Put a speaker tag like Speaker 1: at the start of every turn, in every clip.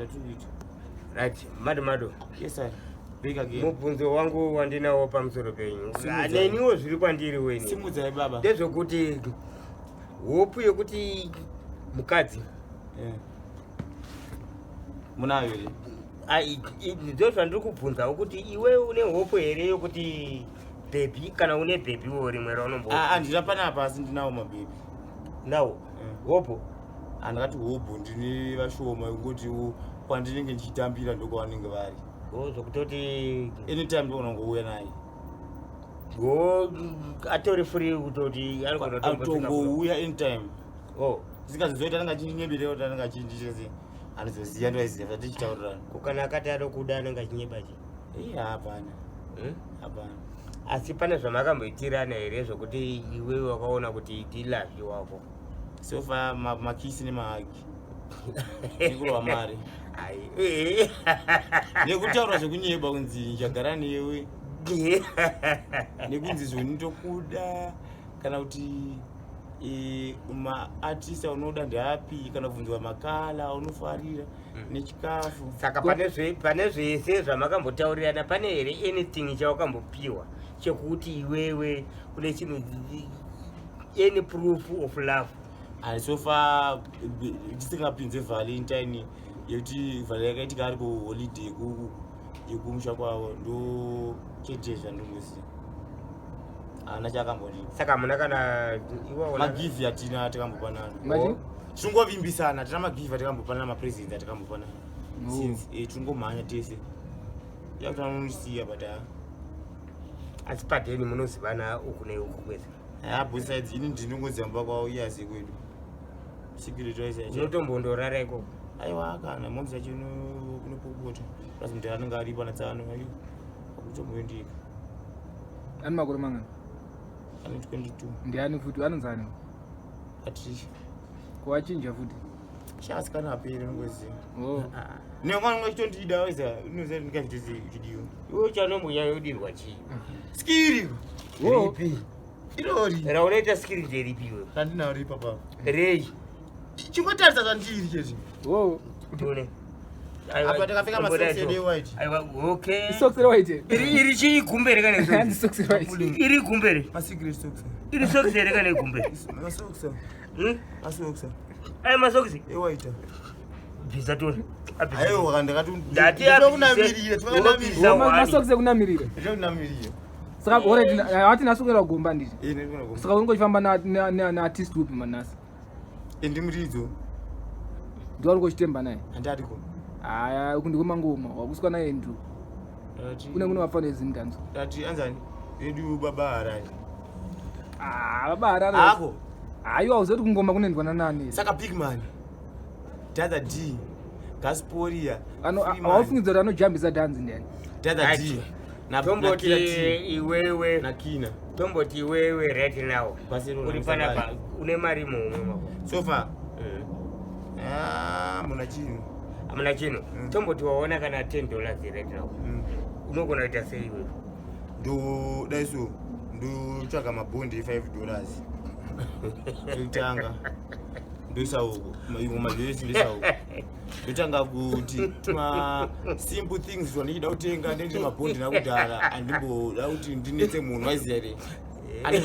Speaker 1: Zvatiri kuita.
Speaker 2: Right, mado mado.
Speaker 1: Yes sir. Big again.
Speaker 2: Mubvunzo wangu wandinawo pamusoro penyu.
Speaker 1: Simudzai.
Speaker 2: Neniwo zviri kwandiri weni.
Speaker 1: Simudzai baba.
Speaker 2: Ndezvekuti hope yekuti mukadzi
Speaker 1: Eh. Munayo here?
Speaker 2: Ndo zvandiri kubvunzawo kuti iwe une hope here yokuti bhebhi, kana une bhebhiwo rimwe raunombo?
Speaker 1: Ah, handina panapa, asi ndinawo mabhebhi.
Speaker 2: Nawo? Hope?
Speaker 1: Handakati hope, ndine vashoma, kungoti kwandinenge ndichitambira ndokwavanenge vari.
Speaker 2: O, zvokutoti
Speaker 1: anytime ndogona kungouya naye.
Speaker 2: Go atori free kutoti anogona
Speaker 1: Atongouya anytime.
Speaker 2: Oh.
Speaker 1: Zikazozoita anenge achindinyebera kuti anenge achindiita sei, handizoziva, ndoaiziva zvatichitaurirana.
Speaker 2: Ko kana akati anokuda, anenge achinyeba chi?
Speaker 1: Iya, hapana.
Speaker 2: Hmm?
Speaker 1: Hapana.
Speaker 2: Asi pane zvamakamboitirana here zvokuti iwewe wakaona kuti ndilavhi wako?
Speaker 1: So far makisi nemahagi nekurova mari.
Speaker 2: Ai, eh.
Speaker 1: Nekutaura zvekunyeba kunzi ndichagara newe, nekunzi zvonitokuda, kana kuti maartist aunoda ndeapi, kana kubvunzwa makala aunofarira nechikafu.
Speaker 2: Saka pane zvese zvamakambotaurirana, pane here anything chawakambopiwa chekuti iwewe une chinhu, any proof of love?
Speaker 1: And so far tisingapinze Valentine, yekuti vhale yakaitika ari kuholiday yekumusha kwavo, ndo chete zvandingoziva, haana chaakambondipa.
Speaker 2: Saka hamuna kana iwaona?
Speaker 1: Magivi hatina takambopanana.
Speaker 3: Machi?
Speaker 1: Tinongovimbisana, hatina magivi atakambopanana, mapresents atakambopanana.
Speaker 3: No.
Speaker 1: Since tinongomhanya tese, yakuti anondisiya, but ah,
Speaker 2: Asi padeni munozivana uku neuku kwese?
Speaker 1: Ha, both sides. Ini ndinongoziva mumba kwavo, iye azivi kwedu, secret wise.
Speaker 2: Unotombondorara ikoko?
Speaker 1: Aiwa, kana momzi yacho inopopota, plus mudhara anenge aripo anatsano ayo akutomboendika.
Speaker 3: Ane makore mangani?
Speaker 1: Ane 22.
Speaker 3: Ndiani futi, anonzani?
Speaker 1: Patricia.
Speaker 3: Kuwachinja futi?
Speaker 1: Chasikana apere, unongoziva.
Speaker 3: Oh.
Speaker 1: Nemwana unge achitondida, waiza unoziva ndingazvitese chidiwa.
Speaker 2: Iwe chanombonyanyodirwa chii?
Speaker 1: Skiri.
Speaker 3: Oh.
Speaker 2: Ripi?
Speaker 1: Irori.
Speaker 2: Raunoita skiri nderipi iwe?
Speaker 1: Randinaro ipapa.
Speaker 2: Rei?
Speaker 1: Chingotarisa zvandiri chete.
Speaker 3: Oh.
Speaker 2: Tone.
Speaker 1: Apa takapfeka masocks edu ewhite.
Speaker 2: Aiwa, okay.
Speaker 3: Isocks rewhite.
Speaker 2: Iri chii, gumbe here kana?
Speaker 3: Hanzi socks rewhite.
Speaker 2: Iri gumbe here?
Speaker 1: Masecret socks.
Speaker 2: Iri socks here kana igumbe?
Speaker 1: Masocks.
Speaker 2: Hmm?
Speaker 1: Masocks.
Speaker 2: Ai, masocks.
Speaker 1: Ewhite.
Speaker 2: Bvisa tone.
Speaker 1: Aiwa, ndakati
Speaker 2: Ndati
Speaker 1: ndokunamirira.
Speaker 2: Wobvisa.
Speaker 3: Masocks ekunamirira.
Speaker 1: Ndokunamirira.
Speaker 3: Saka already hati nhasi kuenda kugomba nditi?
Speaker 1: Eh, ndikuona.
Speaker 3: Saka unenge uchifamba naartist upi manhasi?
Speaker 1: Ndimuridzo.
Speaker 3: Ndiwa uri kuchitemba naye?
Speaker 1: Handariko.
Speaker 3: Haya, uku ndikwemangoma wakuswa naye Andrew. Kune vafana ezimdanzo.
Speaker 1: Tati anzani edu, Baba Harare.
Speaker 3: Ah, Baba Harare.
Speaker 1: Ako.
Speaker 3: Haiwa, uzoti kungoma kunoendwa nanani?
Speaker 1: Saka Big Man, Dada D, Gasporia.
Speaker 3: Haufungidzwa kuti anojambisa dhanzi ndiani?
Speaker 1: Dada D na
Speaker 2: Tomboti
Speaker 1: na Killer T
Speaker 2: iwewe
Speaker 1: na Kina.
Speaker 2: Tomboti iwewe right now
Speaker 1: Barcelona,
Speaker 2: uri panapa, une mari muhomwe mako?
Speaker 1: So far, ah, muna chinhu.
Speaker 2: Hamuna chinhu? Tomboti waona kana $10 right now, unogona kuita sei iwewe?
Speaker 1: Ndodai so, ndotsvaga mabhondi e$5, ndotanga ndoisa uko ngoma dzese, ndoisa uko, ndotanga kuti tuma simple things zvandichida kutenga, ndende mabhondi nakudhara, handimboda kuti ndinetse munhu, waiziya here?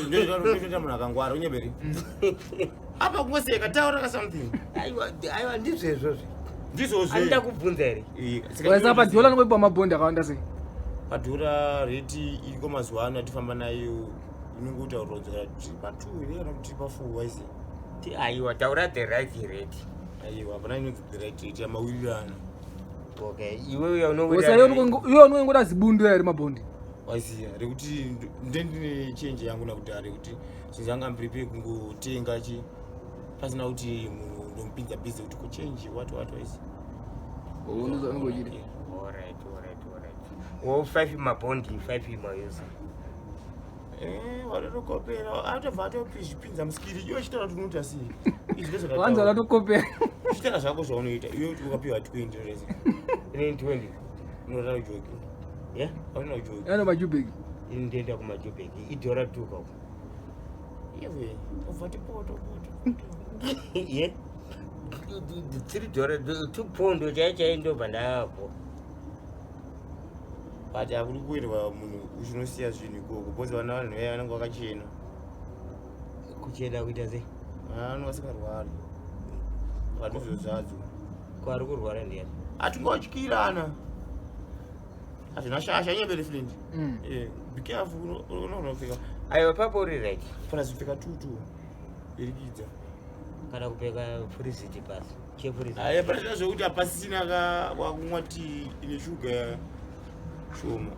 Speaker 1: Ndotoita munhu akangwara unyeberi apa kungoseka, taura ka something.
Speaker 2: Aiwa, aiwa, ndizvezvozve.
Speaker 1: Ndizvozve.
Speaker 2: Andida kubvunza here?
Speaker 3: Saka padhola nongoipa mabhondi akawanda sei?
Speaker 1: Padhora rate iriko mazuva ano atifamba nayo, inongotaurwa kudzokera tiri pa2 here kana kuti tiri pa4, waiziya?
Speaker 2: Aiwa, taura the right rate.
Speaker 1: Aiwa, hapana inonzi the right rate, yamawirirano.
Speaker 2: Okay, iwewe.
Speaker 3: Saka iwe unongoda zibundu here mabhondi?
Speaker 1: Waiziya rekuti ndendine change yangu nakudhara, rekuti zvinhu zvanga mprepare kungotenga chi pasina kuti munhu ndomupinza busy kuti kuchange what what, waiziya?
Speaker 3: Unongochida.
Speaker 2: Alright. Wo 5 mabhondi, 5 mayusa.
Speaker 1: Watotokopera, atobva atopinza muskiri, iwe chitaura kuti unoita sei. Izvi
Speaker 3: Wanzi
Speaker 1: ndezvakataura.
Speaker 3: wakatokopera.
Speaker 1: Chitaura zvako zvaunoita iwe, kuti ukapiwa 20 rese.
Speaker 2: Ini 20?
Speaker 1: Unorara ujoki.
Speaker 2: Yeah.
Speaker 1: Auna ujoki.
Speaker 3: Ano majubeki.
Speaker 2: Ini ndienda kumajubeki, idhora tuka uko.
Speaker 1: Iwe ubva ti poto poto.
Speaker 2: Ye. $3, 2 pondo chai chai, ndobva ndavapo.
Speaker 1: But hakuri kuendwa munhu uchinosiya zvinhu ikoko, because vana, vanhu vaya vanenge vakachena.
Speaker 2: Kuchena kuita sei?
Speaker 1: Vanenge vasingarwari vanhu zvadzo.
Speaker 2: Kwari kurwara ndiyani?
Speaker 1: Hatingotyirana, hazvina shasha inyembere friend. Be careful, unoona kupfeka.
Speaker 2: Aiwa, papo uri right.
Speaker 1: Fana zipfeka tutu irikidza.
Speaker 2: Kana kupfeka furisiti pasi chefurisiti.
Speaker 1: Aye, pane zvina zvekuti hapasisina ka wakumwa tii ine shuga shoma,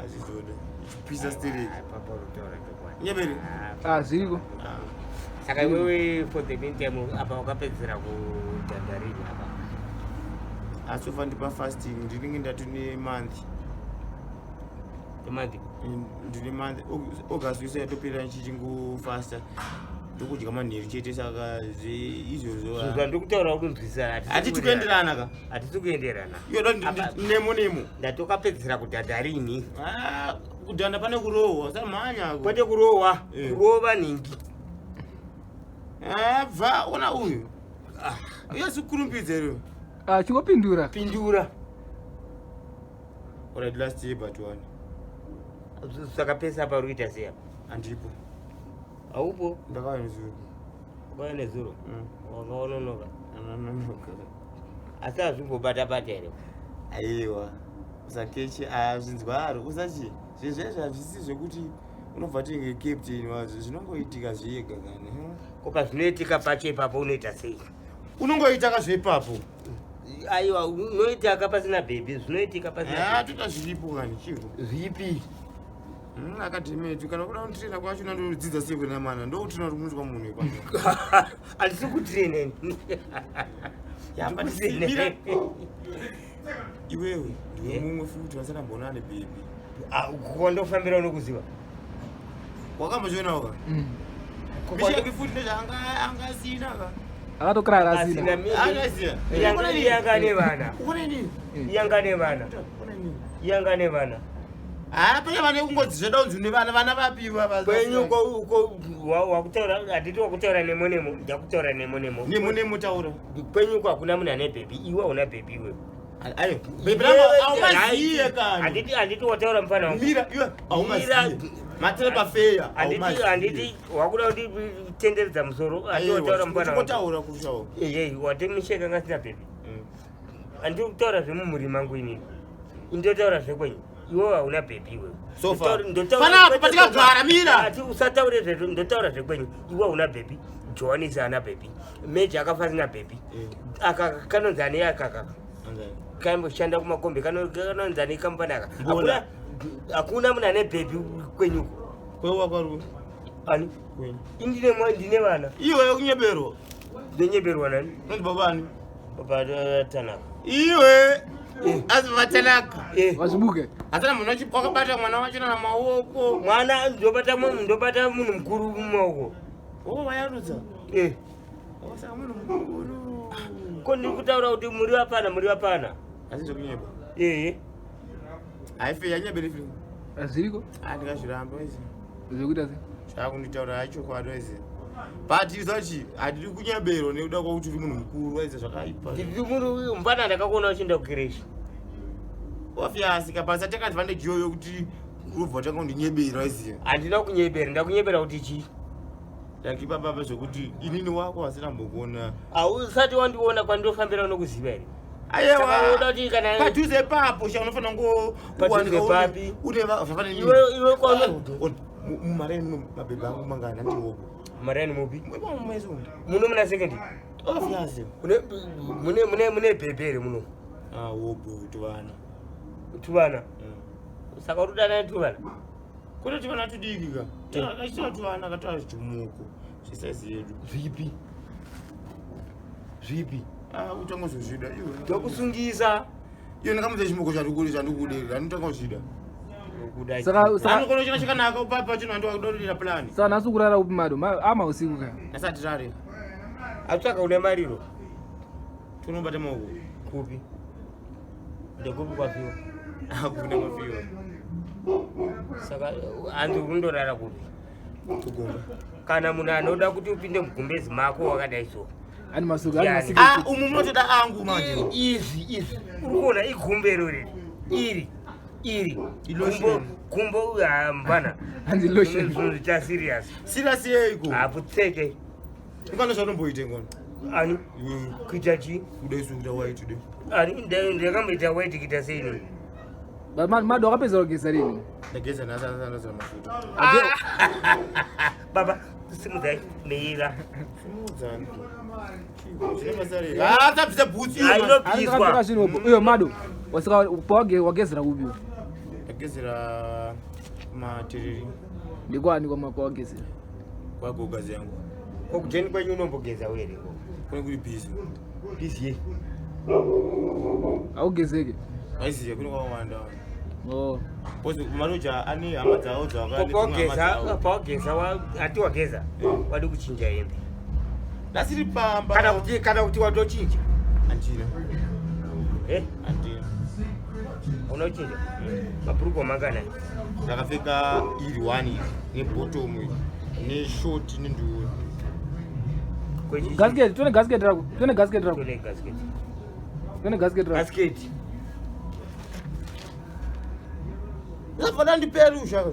Speaker 1: azvizoda ichipisa stereki.
Speaker 2: Papo uri kutaura chokwadi.
Speaker 1: Nyembere.
Speaker 3: Ah, zviriko.
Speaker 2: Saka iwewe, for the meantime, apa wakapedzera kudhandarini apa?
Speaker 1: Asi ofa ndipa fasting, ndinenge ndati nemonth.
Speaker 2: Emonth?
Speaker 1: Ndine month, August wese yatopera ndichichingofasta, ndokudya manheru chete, saka izvozvo.
Speaker 2: Zvandiri kutaura kunzwisisa?
Speaker 1: Hatiti kuenderana ka?
Speaker 2: Hatisi kuenderana.
Speaker 1: Iyoda nemo nemo.
Speaker 2: Ndatokapedzera kudhadharini.
Speaker 1: Ah, kudhanda pane kurohwa, usamhanya.
Speaker 2: Kwete kurohwa. Kurova nhingi.
Speaker 1: Ah, bva ona uyu uyasikurumbidza iro.
Speaker 3: Ah, chingopindura.
Speaker 2: Pindura.
Speaker 1: Alright, last year but one.
Speaker 2: Saka pesa apa uri kuita sei apa?
Speaker 1: Handipo.
Speaker 2: Haupo?
Speaker 1: Ndakauya nezuro.
Speaker 2: Wakauya nezuro? Wanga wanonoka.
Speaker 1: Anonoka.
Speaker 2: Asi hazvimbobata bata here?
Speaker 1: Aiwa, usakeche zvinzwaro, usachi zvinhu zvezvo hazvisi zvekuti unobva tinge captain wazvo, zvinongoitika zvega kani.
Speaker 2: Ko pazvinoitika pacho ipapo unoita sei?
Speaker 1: Unongoita ka zvepapo.
Speaker 2: Aiwa, unoitaka pasina bhebhi, zvinoitika pasina bhebhi.
Speaker 1: Toita zviripo kani, chiko?
Speaker 2: Zvipi?
Speaker 1: Akadhemetu kana kuda kunditrena kwacho, nandodzidza sei kuenda mana ndokutrena kuti kunoitwa munhu ipapo.
Speaker 2: Handisi kutraina.
Speaker 1: Ya, but mira. Iwewe ndiwe mumwe futi vasati amboona ane bhebhi.
Speaker 2: Kwandofambira unokuziva.
Speaker 1: Wakambozvionawo ka? Misheki futi ndezvaanga angasina ka.
Speaker 3: Akatokrara asina.
Speaker 1: Angaziya.
Speaker 2: Iyanga nevana.
Speaker 1: Ukona inini?
Speaker 2: Iyanga nevana.
Speaker 1: Ukona inini?
Speaker 2: Iyanga nevana.
Speaker 1: Ha, pane vane kungodzi zveda kunzi une vana, vana vapiwa.
Speaker 2: Kwenyu uko wakutaura, handiti wakutaura nemo nemo, ndakutaura nemo nemo.
Speaker 1: Nemo nemo, taura.
Speaker 2: Kwenyu uko hakuna munhu ane bhebhi, iwe hauna bhebhi iwewe.
Speaker 1: Ayo, bhebhi rangu haumaziye kani.
Speaker 2: Handiti wataura mufana wangu?
Speaker 1: Mira iwe, haumaziye matira pafeya.
Speaker 2: Handiti wakuda kunditenderedza musoro? Handiti wataura mufana wangu?
Speaker 1: Uchingotaura kushawo.
Speaker 2: Eyei, wati misheka ngasina bhebhi. Handiri kutaura zvemumhuri mangu inini, indotaura zvekwenyu. Iwe hauna bhebhi iwewe.
Speaker 1: So far.
Speaker 2: Ndotaura-
Speaker 1: Panapa patikagara, mira.
Speaker 2: Ati usataure zvezvo, ndotaura zvekwenyu. Iwe hauna bhebhi, Johanisi haana bhebhi, Meja akafa asina bhebhi. Aka kanonzi ani akaka kaimboshanda kumakombi, kanonzi ani kampani aka?
Speaker 1: Mbola.
Speaker 2: Hakuna munhu ane bhebhi kwenyuko.
Speaker 1: Kwewakwaru?
Speaker 2: Ani?
Speaker 1: Kwenyu.
Speaker 2: Indine ndine vana.
Speaker 1: Iwe kunyeberwa.
Speaker 2: Ndonyeberwa nani?
Speaker 1: Unonzi babani?
Speaker 2: Baba Tanaka.
Speaker 1: Iwe azi vatanaka.
Speaker 3: Vazvibuke.
Speaker 1: Asana munhu wakabata mwana wacho na maoko.
Speaker 2: Mwana ndobata ndobata munhu mukuru mumaoko.
Speaker 1: O, vayarudza. Saka munhu mukuru.
Speaker 2: Ko ndiri kutaura kuti muri vapana, muri vapana.
Speaker 1: Asi zvekunyeba.
Speaker 2: Ehe.
Speaker 1: Haife yanyebere fili.
Speaker 3: Zviriko.
Speaker 1: Andingazviramba izi.
Speaker 3: Zvekuita sei?
Speaker 1: Zvakunditaura hachokwadi izi, but izachi handidi kunyeberwa nekuda kwakuti uri munhu mukuru, aiza zvakaipa.
Speaker 2: Ndiri munhu mupana, ndakakuona uchienda kukireshi.
Speaker 1: Obvious kapasa take advantage iyoyo kuti urobva watanga kundinyebera, aiziva.
Speaker 2: Handina kunyebera, ndakunyebera kuti chii?
Speaker 1: Like ipapapa zvokuti inini wako asina mbokuona.
Speaker 2: Hausati wandiona, kwandinofambira unokuziva here? Saka unoda kuti kana
Speaker 1: Padhuze ipapo sha unofanira ngo
Speaker 2: Padhuze papi?
Speaker 1: Une zvafanira.
Speaker 2: Iwe
Speaker 1: Mumareni muno mabhebhi angu mangana ndiwopo.
Speaker 2: Marani mupi?
Speaker 1: Mwezi umu.
Speaker 2: Muno muna sekendi?
Speaker 1: Obvious.
Speaker 2: Mune bhebhi here muno?
Speaker 1: Ah, wobo tuvana.
Speaker 2: Tuvana? Saka uri kudanana tuvana?
Speaker 1: Kwete tuvana tudiki ka, kachitova tuvana katova chumuko zvesaizi yedu.
Speaker 2: Zvipi zvipi?
Speaker 1: Ah, utangozozvida iwe.
Speaker 2: Tokusungisa.
Speaker 1: Iwe ndakamudza chimuko chandikuderera, anotanga kuzvida.
Speaker 2: Kuda.
Speaker 3: Saka
Speaker 1: Anokona china chakanaka papa chino andiwadodera plani.
Speaker 3: Saka nhasi kurara upi mado? Ama usiku ka.
Speaker 1: Asati rare.
Speaker 2: Atsvaka une mariro.
Speaker 1: Tunobata maoko.
Speaker 2: Kupi? Ndekupi kwafiwa?
Speaker 1: Hakuna mafiwa.
Speaker 2: Saka hanzi uri kundorara kupi?
Speaker 1: Kugomba.
Speaker 2: Kana munhu anoda kuti upinde mugumbezi mako wakadai so.
Speaker 3: Ani masuku, ani
Speaker 2: Yani.
Speaker 3: masuku.
Speaker 1: Ah, umu munotoda angu manje.
Speaker 2: Izvi izvi uri kuona igumbero riri iri iri
Speaker 1: Ilotion.
Speaker 2: gumbo gumbo hambana.
Speaker 3: Hanzi lotion.
Speaker 2: Zvinhu zvicha serious.
Speaker 1: Serious yeiko?
Speaker 2: Haputseke.
Speaker 1: Ingano zvanomboite ngono.
Speaker 2: Ani
Speaker 1: Iwe
Speaker 2: kuita chii?
Speaker 1: kuda isu kuita white today.
Speaker 2: Ani ndakamboita white kuita sei nini?
Speaker 3: But mado wakapedza kugeza rini?
Speaker 1: Ndageza nhasi asi andazora mafuta.
Speaker 2: Baba simudzai meira.
Speaker 1: Simudzani. Zvine basa rei? Ah, tabvisa bhutsu iyo.
Speaker 2: Ai,
Speaker 1: man.
Speaker 2: no.
Speaker 3: Ani
Speaker 2: Piswa.
Speaker 3: ndakapfeka zvinhu upo. Uyo mado. Wasika pawage wagezera kupi?
Speaker 1: Ndagezera matiriri
Speaker 3: Ndikwani kwa kwawagezera?
Speaker 1: kwagogazi yangu.
Speaker 2: Kokujeni kwenyu unombogeza were ko?
Speaker 1: Kune kuri busy.
Speaker 2: Busy yei?
Speaker 3: Augezeke.
Speaker 1: Aiziya kune kwawanda.
Speaker 3: Oh.
Speaker 1: Bosi manoja ane hama dzawo dzakane
Speaker 2: Pawageza pawageza hati wageza wadi kuchinja hembe.
Speaker 1: Ndasiri pamba.
Speaker 2: Kana kuti watochinja.
Speaker 1: Andina.
Speaker 2: Eh?
Speaker 1: Andina.
Speaker 2: Hauna kuchinja? Mabhurugwa manganai?
Speaker 1: Ndakapfeka iri one iri nebottom iri neshort nenduwe.
Speaker 2: Kwechi?
Speaker 3: Gasket, tone gasket rako. Tone gasket rako.
Speaker 2: Tone gasket.
Speaker 3: Tone gasket rako.
Speaker 2: Gasket.
Speaker 1: Ndafana ndiperusha.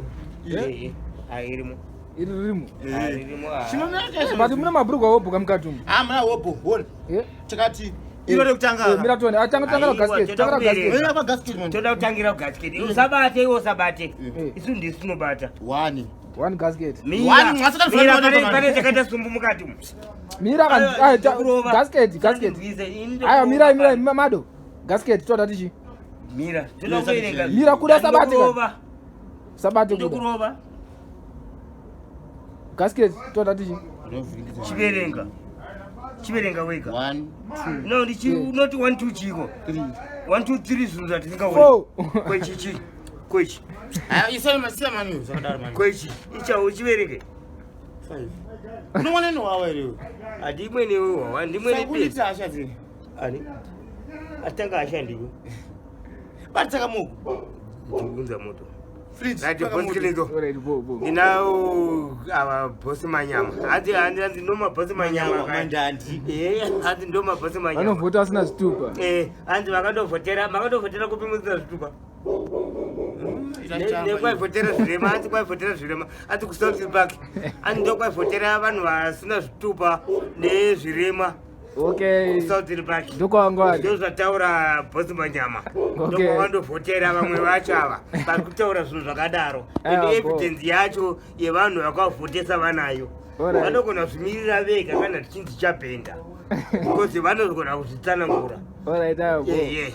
Speaker 2: Eh, eh. Ah, irimo.
Speaker 3: Iri ririmo.
Speaker 2: Ah, irimo. Ah.
Speaker 1: Chinomera
Speaker 3: But mune mabhurugwa wobhuka mukati umu.
Speaker 1: Ah, muna wobo. Wona.
Speaker 3: Eh?
Speaker 1: Takati iro rekutanga.
Speaker 3: Eh, mira tone. Ah, tanga tanga
Speaker 2: Aiwa,
Speaker 3: gasket.
Speaker 2: toda
Speaker 3: Tanga gasket.
Speaker 2: kubereka.
Speaker 1: Ira pa gasket man.
Speaker 2: Toda kutangira kugasket. Usabate iwe usabate.
Speaker 3: Eh.
Speaker 2: Isu ndisu tinobata.
Speaker 1: One.
Speaker 3: One gasket.
Speaker 2: Mira.
Speaker 1: One, mwasaka
Speaker 2: Mira,
Speaker 1: mfana
Speaker 2: pane
Speaker 1: mwana.
Speaker 2: pane chakaita sumbu mukati umu.
Speaker 3: Mira kan ah gasket, gasket.
Speaker 2: Ndikuise, ini
Speaker 3: Aya mira
Speaker 2: ndokurova.
Speaker 3: mira mado. Gasket toda tichi.
Speaker 2: Mira, toda kuverenga.
Speaker 3: Mira, kuda sabate ka.
Speaker 2: Ndokurova.
Speaker 3: Sabate kuda.
Speaker 2: Ndokurova.
Speaker 3: Gasket toda tichi.
Speaker 2: Chiverenga. Chiverenga wega.
Speaker 1: 1 2
Speaker 2: No, ndichi
Speaker 3: Yeah.
Speaker 2: not 1 2 chiko.
Speaker 1: 3.
Speaker 2: 1 2 3 zvinhu zvatisingaoni.
Speaker 3: Four.
Speaker 2: Kwechi chi. Kwechi.
Speaker 1: Ah, isai masiya mani zvakadaro mani.
Speaker 2: Kwechi. Icha uchiverenge.
Speaker 1: 5. Unowana nowawa here iwe?
Speaker 2: Handimwene wewa, handimwene pe.
Speaker 1: Sakundiita hasha dzini.
Speaker 2: Ani? Atanga ashandiwe.
Speaker 1: Bataka muku.
Speaker 2: Ndikuunza moto.
Speaker 1: Fridge.
Speaker 2: Right,
Speaker 1: paka
Speaker 2: boss
Speaker 1: moto.
Speaker 2: Kilingo.
Speaker 3: Alright, bo bo.
Speaker 2: Ndinawo ava bhosi manyama. Hanzi hanzi hanzi ndo mabhosi manyama.
Speaker 1: Manyama, mandandi.
Speaker 2: Eh, hanzi ndo mabhosi manyama.
Speaker 3: Vanovhota vasina zvitupa.
Speaker 2: Eh, hanzi vakandovhotera, makandovhotera kupi musina zvitupa?
Speaker 1: Ichachamba
Speaker 2: Nekwaivhotera zvirema, hanzi kwaivhotera zvirema, hanzi kuSouth Park. Hanzi ndo kwaivhotera vanhu vasina zvitupa nezvirema
Speaker 3: Okay.
Speaker 2: kuSouth Park.
Speaker 3: Ndokwangwari.
Speaker 2: Ndo zvataura bhosi manyama.
Speaker 3: Okay.
Speaker 2: Ndokwavandovhotera vamwe vacho ava vari kutaura zvinhu zvakadaro.
Speaker 3: Aiwa,
Speaker 2: Ende
Speaker 3: bo.
Speaker 2: evidence yacho yevanhu vakavhotesa vanayo.
Speaker 3: Alright.
Speaker 2: Vanogona kuzvimirira vega kana tichinzi chapenda because vanogona kuzvitsanangura.
Speaker 3: Alright, ayo bo.
Speaker 2: Yeah.